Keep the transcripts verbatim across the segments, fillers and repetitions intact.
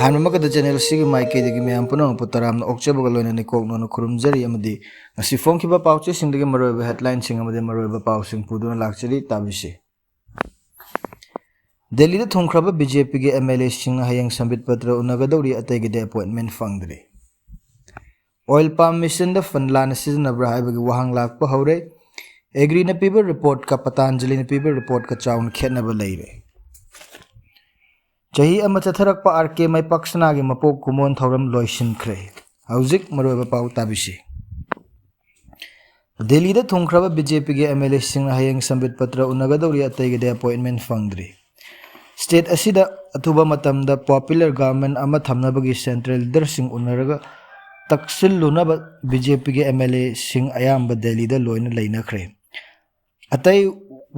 ꯑꯍꯥꯟꯕꯃꯛꯇꯗ channel ꯑꯁꯤꯒꯤ ꯃꯥꯏꯀꯩꯗꯒꯤ ꯃꯌꯥꯝ ꯄꯨꯝꯅꯃꯛꯄꯨ ꯇꯔꯥꯝꯅ ꯑꯣꯛꯆꯕꯒ ꯂꯣꯏꯅꯅ ꯏꯀꯣꯛꯅꯣꯅ ꯈꯨꯔꯨꯝꯖꯔꯤ ꯑꯃꯗꯤ ꯉꯁꯤ ꯐꯣꯡꯈꯤꯕ ꯄꯥꯎꯆꯦꯁꯤꯡꯗꯒꯤ ꯃꯔꯨꯑꯣꯏꯕ ꯍꯦꯗꯂꯥꯏꯟꯁꯤꯡ ꯑꯃꯗꯤ ꯃꯔꯨꯑꯣꯏꯕ ꯄꯥꯎꯁꯤꯡ ꯄꯨꯗꯨꯅ ꯂꯥꯛꯆꯔꯤ꯫ ꯇꯥꯕꯤꯁꯤ꯫ ꯗꯦꯜꯂꯤꯗ ꯊꯨꯡꯈ꯭ꯔꯕ ꯕꯤ ꯖꯦ ꯄꯤꯒꯤ ꯑꯦꯝ ꯑꯦꯜ ꯑꯦꯁꯤꯡꯅ ꯍꯌꯦꯡ ꯁꯝꯕꯤꯠ ꯄꯇ꯭ꯔ ꯎꯅꯒꯗꯧꯔꯤ, ꯑꯇꯩꯒꯤꯗꯤ ꯑꯦꯄꯣꯏꯟꯃꯦꯟ ꯐꯪꯗ꯭ꯔꯤ꯫ ꯑꯣꯏꯜ ꯄꯥꯝ ꯃꯤꯁꯟꯗ ꯐꯟ ꯂꯥꯟꯅ ꯁꯤꯖꯤꯟꯅꯕ꯭ꯔꯥ ꯍꯥꯏꯕꯒꯤ ꯋꯥꯍꯪ ꯂꯥꯛꯄ ꯍꯧꯔꯦ꯫ ꯑꯦꯒ꯭ꯔꯤꯅ ꯄꯤꯕ ꯔꯤꯄꯣꯔꯠꯀ ꯄꯇꯥꯟꯖꯂꯤꯅ ꯄꯤꯕ ꯔꯤꯄꯣꯔꯠꯀ ꯆꯥꯎꯅ ꯈꯦꯠꯅꯕ ꯂꯩꯔꯦ꯫ ꯆꯍꯤ ꯑꯃ ꯆꯠꯊꯔꯛꯄ ꯑꯥꯔ ꯀꯦ ꯃꯥꯏꯄꯥꯛꯁꯅꯥꯒꯤ ꯃꯄꯣꯛ ꯀꯨꯝꯑꯣꯟ ꯊꯧꯔꯝ ꯂꯣꯏꯁꯤꯟꯈ꯭ꯔꯦ꯫ ꯍꯧꯖꯤꯛ ꯃꯔꯨꯑꯣꯏꯕ ꯄꯥꯎ ꯇꯥꯕꯤꯁꯤ꯫ ꯗꯦꯜꯂꯤꯗ ꯊꯨꯡꯈ꯭ꯔꯕ ꯕꯤ ꯖꯦ ꯄꯤꯒꯤ ꯑꯦꯝ ꯑꯦꯜ ꯑꯦꯁꯤꯡꯅ ꯍꯌꯦꯡ ꯁꯝꯕꯤꯠ ꯄꯇ꯭ꯔ ꯎꯅꯒꯗꯧꯔꯤ, ꯑꯇꯩꯒꯤꯗꯤ ꯑꯦꯄꯣꯏꯟꯃꯦꯟ ꯐꯪꯗ꯭ꯔꯤ꯫ ꯁ꯭ꯇꯦꯠ ꯑꯁꯤꯗ ꯑꯊꯨꯕ ꯃꯇꯝꯗ ꯄꯣꯄꯨꯂꯔ ꯒꯚꯔꯟꯃꯦꯟ ꯑꯃ ꯊꯝꯅꯕꯒꯤ ꯁꯦꯟꯇ꯭ꯔꯦꯜ ꯂꯤꯗꯔꯁꯤꯡ ꯎꯅꯔꯒ ꯇꯛꯁꯤꯜꯂꯨꯅꯕ ꯕꯤ ꯖꯦ ꯄꯤꯒꯤ ꯑꯦꯝ ꯑꯦꯜ ꯑꯦꯁꯤꯡ ꯑꯌꯥꯝꯕ ꯗꯦꯜꯂꯤꯗ ꯂꯣꯏꯅ ꯂꯩꯅꯈ꯭ꯔꯦ꯫ ꯑꯇꯩ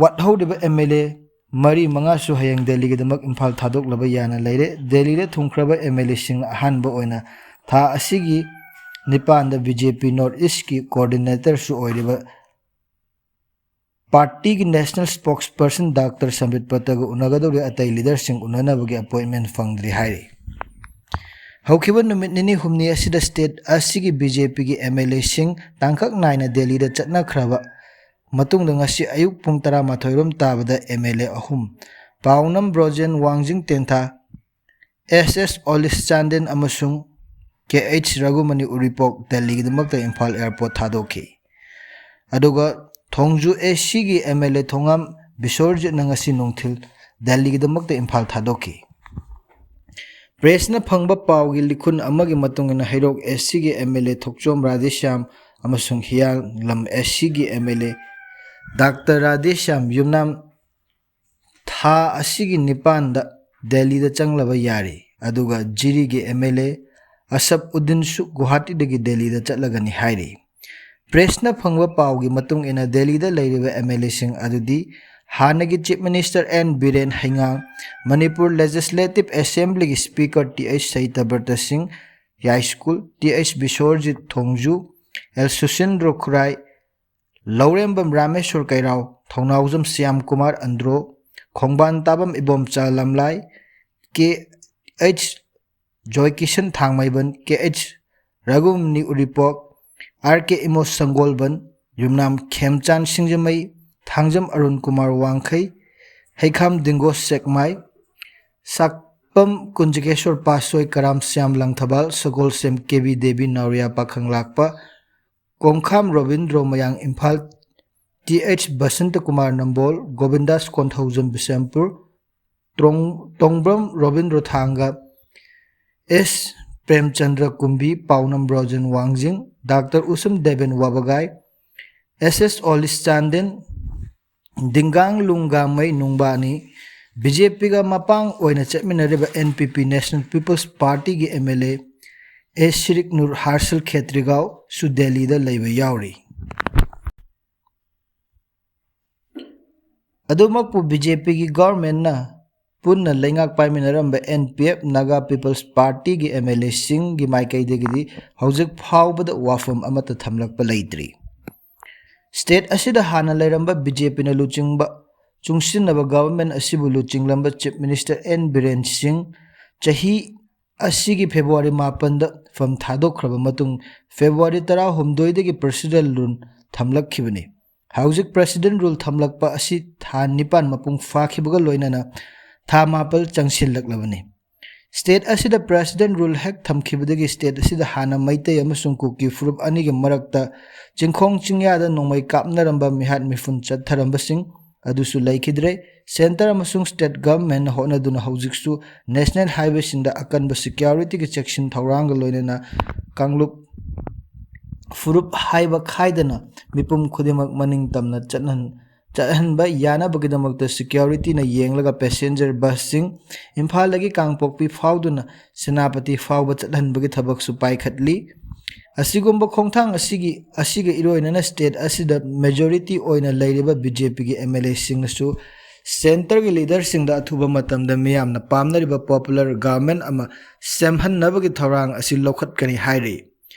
ꯋꯥꯠꯍꯧꯔꯤꯕ ꯑꯦꯝ ꯑꯦꯜ ꯑꯦ ꯃꯔꯤ ꯃꯉꯥꯁꯨ ꯍꯌꯦꯡ ꯗꯦꯜꯂꯤꯒꯤꯗꯃꯛ ꯏꯝꯐꯥꯜ ꯊꯥꯗꯣꯛꯂꯕ ꯌꯥꯅ ꯂꯩꯔꯦ꯫ ꯗꯦꯜꯂꯤꯗ ꯊꯨꯡꯈ꯭ꯔꯕ ꯑꯦꯝ ꯑꯦꯜ ꯑꯦꯁꯤꯡꯅ ꯑꯍꯥꯟꯕ ꯑꯣꯏꯅ ꯊꯥ ꯑꯁꯤꯒꯤ ꯅꯤꯄꯥꯟꯗ ꯕꯤ ꯖꯦ ꯄꯤ ꯅꯣꯔꯠ ꯏꯁꯀꯤ ꯀꯣꯑꯣꯔꯗꯤꯅꯦꯇꯔꯁꯨ ꯑꯣꯏꯔꯤꯕ ꯄꯥꯔꯇꯤꯒꯤ ꯅꯦꯁꯅꯦꯜ ꯁ꯭ꯄꯣꯛꯁ ꯄꯔꯁꯟ ꯗꯥꯛꯇꯔ ꯁꯝꯕꯤꯠ ꯄꯇ꯭ꯔꯒ ꯎꯅꯒꯗꯧꯔꯤ, ꯑꯇꯩ ꯂꯤꯗꯔꯁꯤꯡ ꯎꯅꯅꯕꯒꯤ ꯑꯦꯄꯣꯏꯟꯃꯦꯟ ꯐꯪꯗ꯭ꯔꯤ ꯍꯥꯏꯔꯤ꯫ ꯍꯧꯈꯤꯕ ꯅꯨꯃꯤꯠ ꯅꯤꯅꯤ ꯍꯨꯝꯅꯤ ꯑꯁꯤꯗ ꯁ꯭ꯇꯦꯠ ꯑꯁꯤꯒꯤ ꯕꯤ ꯖꯦ ꯄꯤꯒꯤ ꯑꯦꯝ ꯑꯦꯜ ꯑꯦꯁꯤꯡ ꯇꯥꯡꯀꯛ ꯅꯥꯏꯅ ꯗꯦꯜꯂꯤꯗ ꯆꯠꯅꯈ꯭ꯔꯕ ꯃꯇꯨꯡꯗ ꯉꯁꯤ ꯑꯌꯨꯛ ꯄꯨꯡ ꯇꯔꯥꯃꯥꯊꯣꯏ ꯔꯣꯝ ꯇꯥꯕꯗ ꯑꯦꯝ ꯑꯦꯜ ꯑꯦ ꯑꯍꯨꯝ, ꯄꯥꯎꯅꯝ ꯕ꯭ꯔꯣꯖꯦꯟ, ꯋꯥꯡꯖꯤꯡ ꯇꯦꯟꯊꯥ, ꯑꯦꯁ ꯑꯦꯁ ꯑꯣꯂꯤꯁ ꯆꯥꯟꯗꯦꯟ ꯑꯃꯁꯨꯡ ꯀꯦ ꯑꯩꯆ ꯔꯘꯨꯃꯅꯤ ꯎꯔꯤꯄꯣꯛ ꯗꯦꯜꯂꯤꯒꯤꯗꯃꯛꯇ ꯏꯝꯐꯥꯜ ꯑꯦꯌꯔꯄꯣꯔꯠ ꯊꯥꯗꯣꯛꯈꯤ꯫ ꯑꯗꯨꯒ ꯊꯣꯡꯖꯨ ꯑꯦ ꯁꯤꯒꯤ ꯑꯦꯝ ꯑꯦꯜ ꯑꯦ ꯊꯣꯉꯥꯝ ꯕꯤꯁꯣꯔꯖꯤꯠꯅ ꯉꯁꯤ ꯅꯨꯡꯊꯤꯜ ꯗꯦꯜꯂꯤꯒꯤꯗꯃꯛꯇ ꯏꯝꯐꯥꯜ ꯊꯥꯗꯣꯛꯈꯤ꯫ ꯄ꯭ꯔꯦꯁꯅ ꯐꯪꯕ ꯄꯥꯎꯒꯤ ꯂꯤꯈꯨꯟ ꯑꯃꯒꯤ ꯃꯇꯨꯡ ꯏꯟꯅ ꯍꯩꯔꯣꯛ ꯑꯦ ꯁꯤꯒꯤ M L A Thokchom Radheshyam ꯑꯃꯁꯨꯡ ꯍꯤꯌꯥꯡꯂꯝ ꯑꯦ ꯁꯤꯒꯤ M L A doctor Radheshyam Yumnam ꯊꯥ ꯑꯁꯤꯒꯤ ꯅꯤꯄꯥꯟꯗ ꯗꯦꯜꯂꯤꯗ ꯆꯪꯂꯕ ꯌꯥꯔꯤ, ꯑꯗꯨꯒ ꯖꯤꯔꯤꯒꯤ ꯑꯦꯝ ꯑꯦꯜ ꯑꯦ ꯑꯁꯞ ꯎꯗꯤꯟꯁꯨ ꯒꯨꯋꯥꯍꯥꯇꯤꯗꯒꯤ ꯗꯦꯜꯂꯤꯗ ꯆꯠꯂꯒꯅꯤ ꯍꯥꯏꯔꯤ꯫ ꯄ꯭ꯔꯦꯁꯅ ꯐꯪꯕ ꯄꯥꯎꯒꯤ ꯃꯇꯨꯡ ꯏꯟꯅ ꯗꯦꯜꯂꯤꯗ ꯂꯩꯔꯤꯕ ꯑꯦꯝ ꯑꯦꯜ ꯑꯦꯁꯤꯡ ꯑꯗꯨꯗꯤ ꯍꯥꯟꯅꯒꯤ ꯆꯤꯐ ꯃꯤꯅꯤꯁꯇꯔ ꯑꯦꯟ ꯕꯤꯔꯦꯟ ꯍꯩꯉꯥꯡ, ꯃꯅꯤꯄꯨꯔ ꯂꯦꯖꯤꯁꯂꯦꯇꯤꯚ ꯑꯦꯁꯦꯝꯕ꯭ꯂꯤꯒꯤ speaker T H Satyabrata Singh, Yaiskul T H Bisorjit Thongju, L Susindro Khurai, Lourembam Rameshor Keirao, Thounaojam Shyam Kumar Andro, Khongbantabam Ibomcha Lamlai, K H Joykishan Thangmeiband, K H Raghumani Uripok, R K Imo Sagolband, Yumnam Khemchand Singjamei, Thangjam Arun Kumar Wangkhei, Heikham Dingo Sekmai, Sakpam Kunjakeshor Patsoi, Karam Shyam Langthabal, Sagolsem K B Devi Nauriya ꯄꯥꯈꯪ ꯂꯥꯛꯄ, ꯀꯣꯡꯈꯥꯝ ꯔꯣꯕꯤꯟꯗ꯭ꯔꯣ ꯃꯌꯥꯡ ꯏꯝꯐꯥꯜ, ꯇꯤ ꯑꯩꯆ ꯕꯁꯟꯇ ꯀꯨꯃꯥꯔ ꯅꯝꯕꯣꯜ, ꯒꯣꯕꯤꯟꯗꯥꯁ ꯀꯣꯟꯊꯧꯖꯝ ꯕꯤꯁꯦꯝꯄꯨꯔ, ꯇ꯭ꯔꯣꯡ-, ꯇꯣꯡꯕ꯭ꯔꯝ ꯔꯣꯕꯤꯟꯗ꯭ꯔꯣ ꯊꯥꯡꯒ, ꯑꯦꯁ ꯄ꯭ꯔꯦꯝꯆꯟꯗ꯭ꯔ ꯀꯨꯝꯕꯤ, ꯄꯥꯎꯅꯝ ꯕ꯭ꯔꯣꯖꯦꯟ ꯋꯥꯡꯖꯤꯡ, doctor Usham Deben Wabgai, S S Olish Chanden, Dingang Lunggamei ꯅꯨꯡꯕꯥꯅꯤ, ꯕꯤ ꯖꯦ ꯄꯤꯒ ꯃꯄꯥꯡ ꯑꯣꯏꯅ ꯆꯠꯃꯤꯟꯅꯔꯤꯕ N P P, National People's Partyꯒꯤ M L A, A Sirik Nur ꯍꯥꯔꯁꯜ ꯈꯦꯇ꯭ꯔꯤꯒꯥꯎꯁꯨ ꯗꯦꯜꯂꯤꯗ ꯂꯩꯕ ꯌꯥꯎꯔꯤ꯫ ꯑꯗꯨꯃꯛꯄꯨ ꯕꯤ ꯖꯦ ꯄꯤꯒꯤ ꯒꯣꯚꯔꯟꯃꯦꯟꯠꯅ ꯄꯨꯟꯅ ꯂꯩꯉꯥꯛ ꯄꯥꯏꯃꯤꯟꯅꯔꯝꯕ N P F, Naga People's Partyꯒꯤ ꯑꯦꯝ ꯑꯦꯜ ꯑꯦꯁꯤꯡꯒꯤ ꯃꯥꯏꯀꯩꯗꯒꯤꯗꯤ ꯍꯧꯖꯤꯛ ꯐꯥꯎꯕꯗ ꯋꯥꯐꯝ ꯑꯃꯠꯇ ꯊꯝꯂꯛꯄ ꯂꯩꯇ꯭ꯔꯤ꯫ ꯁ꯭ꯇꯦꯠ ꯑꯁꯤꯗ ꯍꯥꯟꯅ ꯂꯩꯔꯝꯕ ꯕꯤ ꯖꯦ ꯄꯤꯅ ꯂꯨꯆꯤꯡꯕ ꯆꯨꯡꯁꯤꯟꯅꯕ ꯒꯣꯚꯔꯟꯃꯦꯟꯠ ꯑꯁꯤꯕꯨ ꯂꯨꯆꯤꯡꯂꯝꯕ ꯆꯤꯐ ꯃꯤꯅꯤꯁꯇꯔ ꯑꯦꯟ ꯕꯤꯔꯦꯟ ꯁꯤꯡ ꯆꯍꯤ ꯑꯁꯤꯒꯤ ꯐꯦꯕ꯭ꯔꯨꯋꯥꯔꯤ ꯃꯥꯄꯟꯗ ꯐꯝ ꯊꯥꯗꯣꯛꯈ꯭ꯔꯕ ꯃꯇꯨꯡ, ꯐꯦꯕ꯭ꯔꯨꯋꯥꯔꯤ ꯇꯔꯥꯍꯨꯝꯗꯣꯏꯗꯒꯤ ꯄ꯭ꯔꯦꯁꯤꯗꯦꯟ ꯔꯨꯜ ꯊꯝꯂꯛꯈꯤꯕꯅꯤ꯫ ꯍꯧꯖꯤꯛ ꯄ꯭ꯔꯦꯁꯤꯗꯦꯟ ꯔꯨꯜ ꯊꯝꯂꯛꯄ ꯑꯁꯤ ꯊꯥ ꯅꯤꯄꯥꯟ ꯃꯄꯨꯡ ꯐꯥꯈꯤꯕꯒ ꯂꯣꯏꯅꯅ ꯊꯥ ꯃꯥꯄꯜ ꯆꯪꯁꯤꯜꯂꯛꯂꯕꯅꯤ꯫ ꯁ꯭ꯇꯦꯠ ꯑꯁꯤꯗ ꯄ꯭ꯔꯦꯁꯤꯗꯦꯟ ꯔꯨꯜ ꯍꯦꯛ ꯊꯝꯈꯤꯕꯗꯒꯤ ꯁ꯭ꯇꯦꯠ ꯑꯁꯤꯗ ꯍꯥꯟꯅ ꯃꯩꯇꯩ ꯑꯃꯁꯨꯡ ꯀꯨꯀꯤ ꯐꯨꯔꯨꯞ ꯑꯅꯤꯒꯤ ꯃꯔꯛꯇ ꯆꯤꯡꯈꯣꯡ ꯆꯤꯡꯌꯥꯗ ꯅꯣꯡꯃꯩ ꯀꯥꯞꯅꯔꯝꯕ ꯃꯤꯍꯥꯠ ꯃꯤꯄꯨꯟ ꯆꯠꯊꯔꯝꯕꯁꯤꯡ ꯑꯗꯨꯁꯨ ꯂꯩꯈꯤꯗ꯭ꯔꯦ꯫ ꯁꯦꯟꯇꯔ ꯑꯃꯁꯨꯡ ꯁ꯭ꯇꯦꯠ ꯒꯚꯔꯟꯃꯦꯟꯠꯅ ꯍꯣꯠꯅꯗꯨꯅ ꯍꯧꯖꯤꯛꯁꯨ ꯅꯦꯁꯅꯦꯜ ꯍꯥꯏꯋꯦꯁꯤꯡꯗ ꯑꯀꯟꯕ ꯁꯦꯀ꯭ꯌꯨꯔꯤꯇꯤꯒꯤ ꯆꯦꯛꯁꯤꯟ ꯊꯧꯔꯥꯡꯒ ꯂꯣꯏꯅꯅ ꯀꯥꯡꯂꯨꯞ ꯐꯨꯔꯨꯞ ꯍꯥꯏꯕ ꯈꯥꯏꯗꯅ ꯃꯤꯄꯨꯝ ꯈꯨꯗꯤꯡꯃꯛ ꯃꯅꯤꯡ ꯇꯝꯅ ꯆꯠꯍꯟ-, ꯆꯠꯍꯟꯕ ꯌꯥꯅꯕꯒꯤꯗꯃꯛꯇ ꯁꯦꯀ꯭ꯌꯨꯔꯤꯇꯤꯅ ꯌꯦꯡꯂꯒ ꯄꯦꯁꯦꯟꯖꯔ ꯕꯁꯁꯤꯡ ꯏꯝꯐꯥꯜꯗꯒꯤ ꯀꯥꯡꯄꯣꯛꯄꯤ ꯐꯥꯎꯗꯨꯅ ꯁꯦꯅꯥꯄꯇꯤ ꯐꯥꯎꯕ ꯆꯠꯍꯟꯕꯒꯤ ꯊꯕꯛꯁꯨ ꯄꯥꯏꯈꯠꯂꯤ꯫ ꯑꯁꯤꯒꯨꯝꯕ ꯈꯣꯡꯊꯥꯡ ꯑꯁꯤꯒꯤ, ꯑꯁꯤꯒ ꯏꯔꯣꯏꯅꯅ ꯁ꯭ꯇꯦꯠ ꯑꯁꯤꯗ ꯃꯦꯖꯣꯔꯤꯇꯤ ꯑꯣꯏꯅ ꯂꯩꯔꯤꯕ ꯕꯤ ꯖꯦ ꯄꯤꯒꯤ ꯑꯦꯝ ꯑꯦꯜ ꯑꯦꯁꯤꯡꯅꯁꯨ ꯁꯦꯟꯇꯔꯒꯤ ꯂꯤꯗꯔꯁꯤꯡꯗ ꯑꯊꯨꯕ ꯃꯇꯝꯗ ꯃꯤꯌꯥꯝꯅ ꯄꯥꯝꯅꯔꯤꯕ ꯄꯣꯄꯨꯂꯔ ꯒꯚꯔꯟꯃꯦꯟꯠ ꯑꯃ ꯁꯦꯝꯍꯟꯅꯕꯒꯤ ꯊꯧꯔꯥꯡ ꯑꯁꯤ ꯂꯧꯈꯠꯀꯅꯤ ꯍꯥꯏꯔꯤ꯫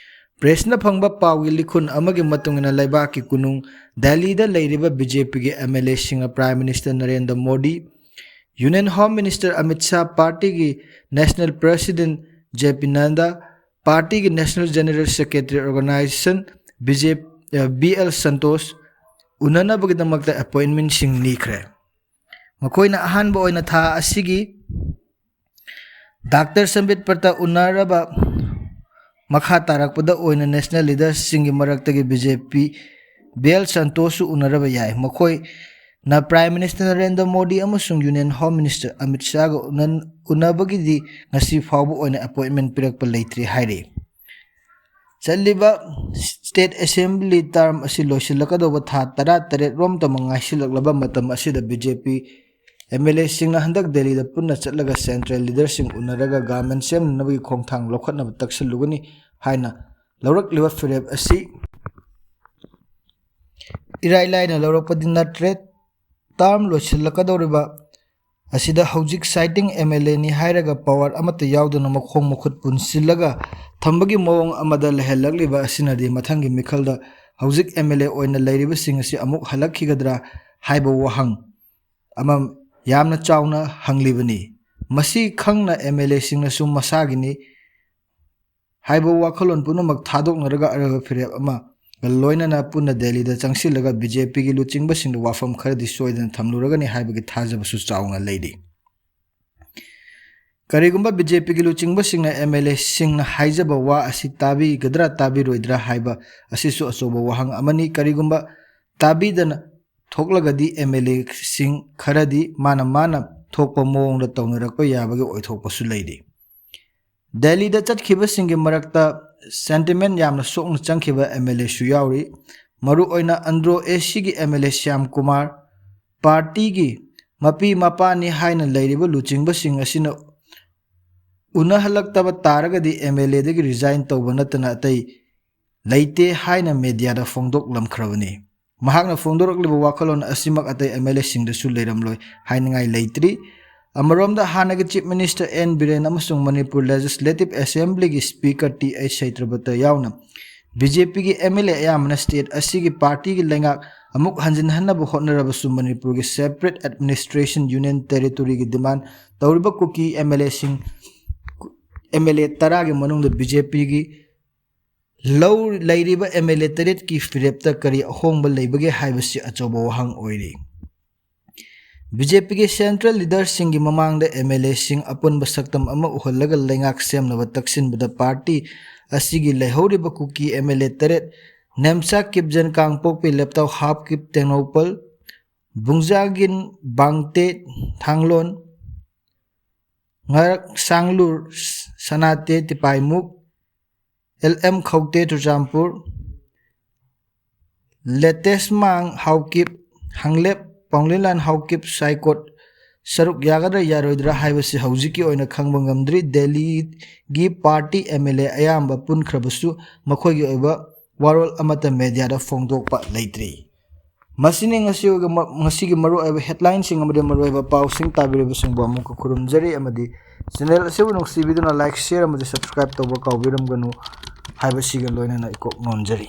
ꯄ꯭ꯔꯦꯁꯅ ꯐꯪꯕ ꯄꯥꯎꯒꯤ ꯂꯤꯈꯨꯟ ꯑꯃꯒꯤ ꯃꯇꯨꯡ ꯏꯟꯅ ꯂꯩꯕꯥꯛꯀꯤ ꯀꯣꯅꯨꯡ ꯗꯦꯜꯂꯤꯗ ꯂꯩꯔꯤꯕ ꯕꯤ ꯖꯦ ꯄꯤꯒꯤ ꯑꯦꯝ ꯑꯦꯜ ꯑꯦꯁꯤꯡꯅ prime minister Narendra Modi, union home minister Amit Shah, ꯄꯥꯔꯇꯤꯒꯤ national president J P Nadda, ꯄꯥꯔꯇꯤꯒꯤ National General Secretary Organization B J, ꯑ, ꯕꯤ ꯑꯦꯜ ꯁꯟꯇꯣꯁ ꯎꯅꯅꯕꯒꯤꯗꯃꯛꯇ ꯑꯦꯄꯣꯏꯟꯃꯦꯟꯁꯤꯡ ꯅꯤꯈ꯭ꯔꯦ꯫ ꯃꯈꯣꯏꯅ ꯑꯍꯥꯟꯕ ꯑꯣꯏꯅ ꯊꯥ ꯑꯁꯤꯒꯤ ꯗꯥꯛꯇꯔ ꯁꯝꯕꯤꯠ ꯄꯇ ꯎꯅꯔꯕ ꯃꯈꯥ ꯇꯥꯔꯛꯄꯗ ꯑꯣꯏꯅ ꯅꯦꯁꯅꯦꯜ ꯂꯤꯗꯔꯁꯤꯡꯒꯤ ꯃꯔꯛꯇꯒꯤ B J P B L ꯁꯟꯇꯣꯁꯁꯨ ꯎꯅꯔꯕ ꯌꯥꯏ꯫ ꯃꯈꯣꯏꯅ ꯄ꯭ꯔꯥꯏꯝ ꯃꯤꯅꯤꯁꯇꯔ ꯅꯔꯦꯟꯗ꯭ꯔ ꯃꯣꯗꯤ ꯑꯃꯁꯨꯡ ꯌꯨꯅꯤꯌꯟ ꯍꯣꯝ ꯃꯤꯅꯤꯁꯇꯔ ꯑꯃꯤꯠ ꯁꯥꯍꯒ ꯎꯅ-, ꯎꯅꯕꯒꯤꯗꯤ ꯉꯁꯤ ꯐꯥꯎꯕ ꯑꯣꯏꯅ ꯑꯦꯄꯣꯏꯟꯃꯦꯟ ꯄꯤꯔꯛꯄ ꯂꯩꯇ꯭ꯔꯤ ꯍꯥꯏꯔꯤ꯫ ꯆꯠꯂꯤꯕ ꯁ꯭ꯇꯦꯠ ꯑꯦꯁꯦꯝꯕ꯭ꯂꯤ ꯇꯔꯝ ꯑꯁꯤ ꯂꯣꯏꯁꯤꯜꯂꯛꯀꯗꯧꯕ ꯊꯥ ꯇꯔꯥꯇꯔꯦꯠ ꯔꯣꯝꯇꯃꯛ ꯉꯥꯏꯁꯤꯜꯂꯛꯂꯕ ꯃꯇꯝ ꯑꯁꯤꯗ B J P M L ꯑꯦꯁꯤꯡꯅ ꯍꯟꯗꯛ ꯗꯦꯜꯂꯤꯗ ꯄꯨꯟꯅ ꯆꯠꯂꯒ ꯁꯦꯟꯇ꯭ꯔꯦꯜ ꯂꯤꯗꯔꯁꯤꯡ ꯎꯅꯔꯒ ꯒꯚꯔꯟꯃꯦꯟ ꯁꯦꯝꯅꯅꯕꯒꯤ ꯈꯣꯡꯊꯥꯡ ꯂꯧꯈꯠꯅꯕ ꯇꯛꯁꯤꯜꯂꯨꯒꯅꯤ ꯍꯥꯏꯅ ꯂꯧꯔꯛꯂꯤꯕ ꯐꯤꯔꯦꯞ ꯑꯁꯤ ꯏꯔꯥꯏ ꯂꯥꯏꯅ ꯂꯧꯔꯛꯄꯗꯤ ꯅꯠꯇ꯭ꯔꯦ꯫ ꯇꯔꯝ ꯂꯣꯏꯁꯤꯜꯂꯛꯀꯗꯧꯔꯤꯕ ꯑꯁꯤꯗ ꯍꯧꯖꯤꯛ ꯁꯥꯏꯇꯤꯡ ꯑꯦꯝ ꯑꯦꯜ ꯑꯦꯅꯤ ꯍꯥꯏꯔꯒ ꯄꯋꯥꯔ ꯑꯃꯠꯇ ꯌꯥꯎꯗꯅ ꯃꯈꯣꯡ ꯃꯈꯨꯠ ꯄꯨꯟꯁꯤꯜꯂꯒ ꯊꯝꯕꯒꯤ ꯃꯑꯣꯡ ꯑꯃꯗ ꯂꯩꯍꯜꯂꯛꯂꯤꯕ ꯑꯁꯤꯅꯗꯤ ꯃꯊꯪꯒꯤ ꯃꯤꯈꯜꯗ ꯍꯧꯖꯤꯛ ꯑꯦꯝ ꯑꯦꯜ ꯑꯦ ꯑꯣꯏꯅ ꯂꯩꯔꯤꯕꯁꯤꯡ ꯑꯁꯤ ꯑꯃꯨꯛ ꯍꯜꯂꯛꯈꯤꯒꯗ꯭ꯔꯥ ꯍꯥꯏꯕ ꯋꯥꯍꯪ ꯑꯃ ꯌꯥꯝꯅ ꯆꯥꯎꯅ ꯍꯪꯂꯤꯕꯅꯤ꯫ ꯃꯁꯤ ꯈꯪꯅ ꯑꯦꯝ ꯑꯦꯜ ꯑꯦꯁꯤꯡꯅꯁꯨ ꯃꯁꯥꯒꯤꯅꯤ ꯍꯥꯏꯕ ꯋꯥꯈꯜꯂꯣꯟ ꯄꯨꯝꯅꯃꯛ ꯊꯥꯗꯣꯛꯅꯔꯒ ꯑꯔꯣꯏꯕ ꯐꯤꯔꯦꯞ ꯑꯃꯒ ꯂꯣꯏꯅꯅ ꯄꯨꯟꯅ ꯗꯦꯜꯂꯤꯗ ꯆꯪꯁꯤꯜꯂꯒ ꯕꯤ ꯖꯦ ꯄꯤꯒꯤ ꯂꯨꯆꯤꯡꯕꯁꯤꯡꯗ ꯋꯥꯐꯝ ꯈꯔꯗꯤ ꯁꯣꯏꯗꯅ ꯊꯝꯂꯨꯔꯒꯅꯤ ꯍꯥꯏꯕꯒꯤ ꯊꯥꯖꯕꯁꯨ ꯆꯥꯎꯅ ꯂꯩꯔꯤ꯫ ꯀꯔꯤꯒꯨꯝꯕ ꯕꯤ ꯖꯦ ꯄꯤꯒꯤ ꯂꯨꯆꯤꯡꯕꯁꯤꯡꯅ ꯑꯦꯝ ꯑꯦꯜ ꯑꯦꯁꯤꯡꯅ ꯍꯥꯏꯖꯕ ꯋꯥ ꯑꯁꯤ ꯇꯥꯕꯤꯒꯗ꯭ꯔꯥ ꯇꯥꯕꯤꯔꯣꯏꯗ꯭ꯔꯥ ꯍꯥꯏꯕ ꯑꯁꯤꯁꯨ ꯑꯆꯧꯕ ꯋꯥꯍꯪ ꯑꯃꯅꯤ꯫ ꯀꯔꯤꯒꯨꯝꯕ ꯇꯥꯕꯤꯗꯅ ꯊꯣꯛꯂꯒꯗꯤ ꯑꯦꯝ ꯑꯦꯜ ꯑꯦꯁꯤꯡ ꯈꯔꯗꯤ ꯃꯥꯅ ꯃꯥꯅ ꯊꯣꯛꯄ ꯃꯑꯣꯡꯗ ꯇꯧꯅꯔꯛꯄ ꯌꯥꯕꯒꯤ ꯑꯣꯏꯊꯣꯛꯄꯁꯨ ꯂꯩꯔꯤ꯫ ꯗꯦꯜꯂꯤꯗ ꯆꯠꯈꯤꯕꯁꯤꯡꯒꯤ ꯃꯔꯛꯇ ꯁꯦꯟꯇꯤꯃꯦꯟ ꯌꯥꯝꯅ ꯁꯣꯛꯅ ꯆꯪꯈꯤꯕ ꯑꯦꯝ ꯑꯦꯜ ꯑꯦꯁꯨ ꯌꯥꯎꯔꯤ꯫ ꯃꯔꯨꯑꯣꯏꯅ ꯑꯟꯗ꯭ꯔꯣ ꯑꯦ ꯁꯤꯒꯤ ꯑꯦꯝ ꯑꯦꯜ ꯑꯦ ꯁ꯭ꯌꯥꯝ ꯀꯨꯃꯥꯔ, ꯄꯥꯔꯇꯤꯒꯤ ꯃꯄꯤ ꯃꯄꯥꯅꯤ ꯍꯥꯏꯅ ꯂꯩꯔꯤꯕ ꯂꯨꯆꯤꯡꯕꯁꯤꯡ ꯑꯁꯤꯅ ꯎꯅꯍꯜꯂꯛꯇꯕ ꯇꯥꯔꯒꯗꯤ ꯑꯦꯝ ꯑꯦꯜ ꯑꯦꯗꯒꯤ ꯔꯤꯖꯥꯏꯟ ꯇꯧꯕ ꯅꯠꯇꯅ ꯑꯇꯩ ꯂꯩꯇꯦ ꯍꯥꯏꯅ ꯃꯦꯗꯤꯌꯥꯗ ꯐꯣꯡꯗꯣꯛꯂꯝꯈ꯭ꯔꯕꯅꯤ꯫ ꯃꯍꯥꯛꯅ ꯐꯣꯡꯗꯣꯔꯛꯂꯤꯕ ꯋꯥꯈꯜꯂꯣꯟ ꯑꯁꯤꯃꯛ ꯑꯇꯩ ꯑꯦꯝ ꯑꯦꯜ ꯑꯦꯁꯤꯡꯗꯁꯨ ꯂꯩꯔꯝꯂꯣꯏ ꯍꯥꯏꯅꯤꯡꯉꯥꯏ ꯂꯩꯇ꯭ꯔꯤ꯫ ꯑꯃꯔꯣꯝꯗ ꯍꯥꯟꯅꯒꯤ ꯆꯤꯐ ꯃꯤꯅꯤꯁꯇꯔ ꯑꯦꯟ ꯕꯤꯔꯦꯟ ꯑꯃꯁꯨꯡ ꯃꯅꯤꯄꯨꯔ ꯂꯦꯖꯤꯁꯂꯦꯇꯤꯚ ꯑꯦꯁꯦꯝꯕ꯭ꯂꯤꯒꯤ ꯁ꯭ꯄꯤꯀꯔ ꯇꯤ ꯑꯩꯆ ꯁꯩꯇ꯭ꯔꯕꯇ ꯌꯥꯎꯅ ꯕꯤ ꯖꯦ ꯄꯤꯒꯤ ꯑꯦꯝ ꯑꯦꯜ ꯑꯦ ꯑꯌꯥꯝꯕꯅ ꯁ꯭ꯇꯦꯠ ꯑꯁꯤꯒꯤ ꯄꯥꯔꯇꯤꯒꯤ ꯂꯩꯉꯥꯛ ꯑꯃꯨꯛ ꯍꯟꯖꯤꯟꯍꯟꯅꯕ ꯍꯣꯠꯅꯔꯕꯁꯨ ꯃꯅꯤꯄꯨꯔꯒꯤ ꯁꯦꯄꯔꯦꯠ ꯑꯦꯗꯃꯤꯅꯤꯁꯇ꯭ꯔꯦꯁꯟ ꯌꯨꯅꯤꯌꯟ ꯇꯦꯔꯤꯇꯣꯔꯤꯒꯤ ꯗꯤꯃꯥꯟ ꯇꯧꯔꯤꯕ ꯀꯨꯀꯤ ꯑꯦꯝ ꯑꯦꯜ ꯑꯦꯁꯤꯡ, ꯑꯦꯝ ꯑꯦꯜ ꯑꯦ ꯇꯔꯥꯒꯤ ꯃꯅꯨꯡꯗ ꯕꯤ ꯖꯦ ꯄꯤꯒꯤ ꯂꯧ ꯂꯩꯔꯤꯕ ꯑꯦꯝ ꯑꯦꯜ ꯑꯦ ꯇꯔꯦꯠꯀꯤ ꯐꯤꯔꯦꯞꯇ ꯀꯔꯤ ꯑꯍꯣꯡꯕ ꯂꯩꯕꯒꯦ ꯍꯥꯏꯕꯁꯤ ꯑꯆꯧꯕ ꯋꯥꯍꯪ ꯑꯣꯏꯔꯤ꯫ ꯕꯤ ꯖꯦ ꯄꯤꯒꯤ ꯁꯦꯟꯇ꯭ꯔꯦꯜ ꯂꯤꯗꯔꯁꯤꯡꯒꯤ ꯃꯃꯥꯡꯗ ꯑꯦꯝ ꯑꯦꯜ ꯑꯦꯁꯤꯡ ꯑꯄꯨꯟꯕ ꯁꯛꯇꯝ ꯑꯃ ꯎꯍꯜꯂꯒ ꯂꯩꯉꯥꯛ ꯁꯦꯝꯅꯕ ꯇꯛꯁꯤꯟꯕꯗ ꯄꯥꯔꯇꯤ ꯑꯁꯤꯒꯤ ꯂꯩꯍꯧꯔꯤꯕ ꯀꯨꯀꯤ ꯑꯦꯝ ꯑꯦꯜ ꯑꯦ ꯇꯔꯦꯠ, ꯅꯦꯝꯆꯥ ꯀꯤꯞꯖꯟ ꯀꯥꯡꯄꯣꯛꯄꯤ, ꯂꯦꯞꯇꯥꯎ ꯍꯥꯞꯀꯤꯞ ꯇꯦꯡꯅꯧꯄꯜ, ꯕꯨꯡꯖꯥꯒꯤꯟ ꯕꯥꯡꯇꯦ ꯊꯥꯡꯂꯣꯟ, ꯉꯥꯔꯛ ꯁꯥꯡꯂꯨꯔ ꯁꯅꯥꯇꯦ ꯇꯤꯄꯥꯏꯃꯨꯛ, ꯑꯦꯜ ꯑꯦꯝ ꯈꯧꯇꯦ ꯆꯨꯔꯆꯥꯟꯄꯨꯔ, ꯂꯦꯇꯦꯁꯃꯥꯡ ꯍꯥꯎꯀꯤꯞ ꯍꯪꯂꯦꯞ, ꯄꯥꯎꯂꯤꯂꯥꯟ ꯍꯥꯎꯀꯤꯞ ꯁꯥꯏꯀꯣꯠ ꯁꯔꯨꯛ ꯌꯥꯒꯗ꯭ꯔꯥ ꯌꯥꯔꯣꯏꯗ꯭ꯔꯥ ꯍꯥꯏꯕꯁꯤ ꯍꯧꯖꯤꯛꯀꯤ ꯑꯣꯏꯅ ꯈꯪꯕ ꯉꯝꯗ꯭ꯔꯤ꯫ ꯗꯦꯜꯂꯤꯒꯤ ꯄꯥꯔꯇꯤ ꯑꯦꯝ ꯑꯦꯜ ꯑꯦ ꯑꯌꯥꯝꯕ ꯄꯨꯟꯈ꯭ꯔꯕꯁꯨ ꯃꯈꯣꯏꯒꯤ ꯑꯣꯏꯕ ꯋꯥꯔꯣꯜ ꯑꯃꯠꯇ ꯃꯦꯗꯤꯌꯥꯗ ꯐꯣꯡꯗꯣꯛꯄ ꯂꯩꯇ꯭ꯔꯤ꯫ ꯃꯁꯤꯅꯤ ꯉꯁꯤ ꯑꯣꯏꯕ ꯃ-, ꯉꯁꯤꯒꯤ ꯃꯔꯨꯑꯣꯏꯕ ꯍꯦꯗꯂꯥꯏꯟꯁꯤꯡ ꯑꯃꯗꯤ ꯃꯔꯨꯑꯣꯏꯕ ꯄꯥꯎꯁꯤꯡ ꯇꯥꯕꯤꯔꯤꯕꯁꯤꯡꯕꯨ ꯑꯃꯨꯛꯀ ꯈꯨꯔꯨꯝꯖꯔꯤ ꯑꯃꯗꯤ ꯆꯦꯅꯦꯜ ꯑꯁꯤꯕꯨ ꯅꯨꯡꯁꯤꯕꯤꯗꯨꯅ ꯂꯥꯏꯛ, ꯁꯤꯌꯔ ꯑꯃꯗꯤ ꯁꯕꯁꯀ꯭ꯔꯥꯏꯕ ꯇꯧꯕ ꯀꯥꯎꯕꯤꯔꯝꯒꯅꯨ ꯍꯥꯏꯕꯁꯤꯒ ꯂꯣꯏꯅꯅ ꯏꯀꯣꯛ ꯅꯣꯟꯖꯔꯤ꯫